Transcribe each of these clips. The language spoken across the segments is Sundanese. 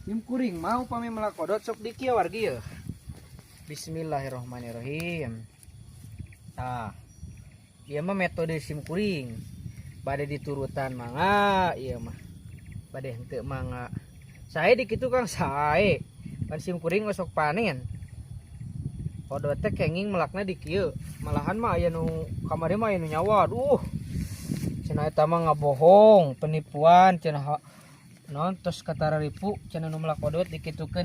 Sim kuring mah upami melak odot sok di kieu wargi ye. Bismillahirrahmanirrahim. Tah. Ieu mah metode sim kuring. Bade diturutan mangga ieu mah. Bade henteu mangga. Sae di kitu Kang sae. Pan sim kuring osok panen. Odot teh kenging melakna di kieu. Malahan mah aya nu kamari mah aya nu nyawa. Aduh. Cenah eta mah ngabohong, penipuan cenah non tos katara ripu cenah nu melak odot dikitukeun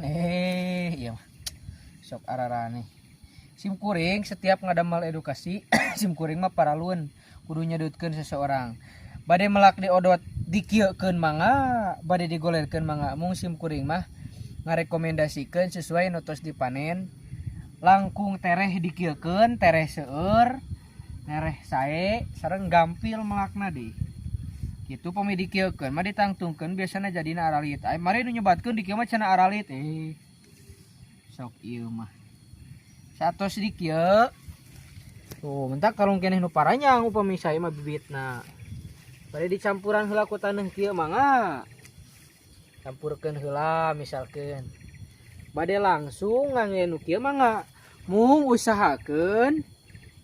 ieu mah. Sok ararane. Sim kuring setiap ngadamel edukasi sim kuring mah paralun kudu nyedutkeun seseorang. Bade melak di odot dikieukeun mangga, bade digolerkeun mangga. Mung sim kuring mah ngarekomendasikeun sesuai nu tos dipanen. Langkung tereh dikieukeun, tereh seueur, tereh sae sareng gampil melakna deui. Kitu pami dikieukeun mah ditangtungkeun biasana jadina aralit. Ai mari nu nyebatkeun di kieu mah cenah aralit. Sok ieu mah. Satos di kieu. Tuh, mentak kalung keneh nu paranyang upami sae mah bibitna. Bade dicampuran heula ku taneuh kieu mangga. Campurkeun heula misalkeun. Bade langsung ngangge nu kieu mangga. Mung usahakeun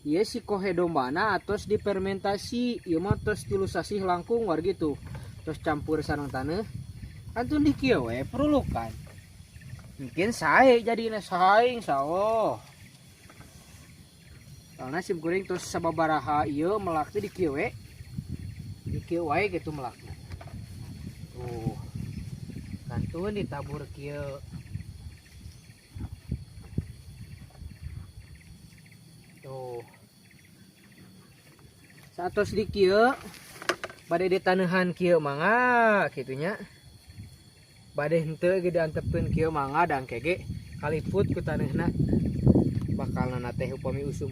ieu si kohe dombana atos difermentasi, ieu mah tos 3 sasih langkung war gitu. Tos campur sareng taneuh. Kantun di kieu we perulukan. Mungkin sae jadina sae insyaallah. Soalna sim kuring tos sababaraha ieu melak teh di kieu we. Di kieu wae gitu melakna. Tuh. Kantun ditabur kieu. Tuh. Satos di kieu bade ditanehan kieu mangga kitunya. Bade henteu ge diantepkeun kieu mangga dangke ge kaliput ku taneuhna. Bakalna teh upami usum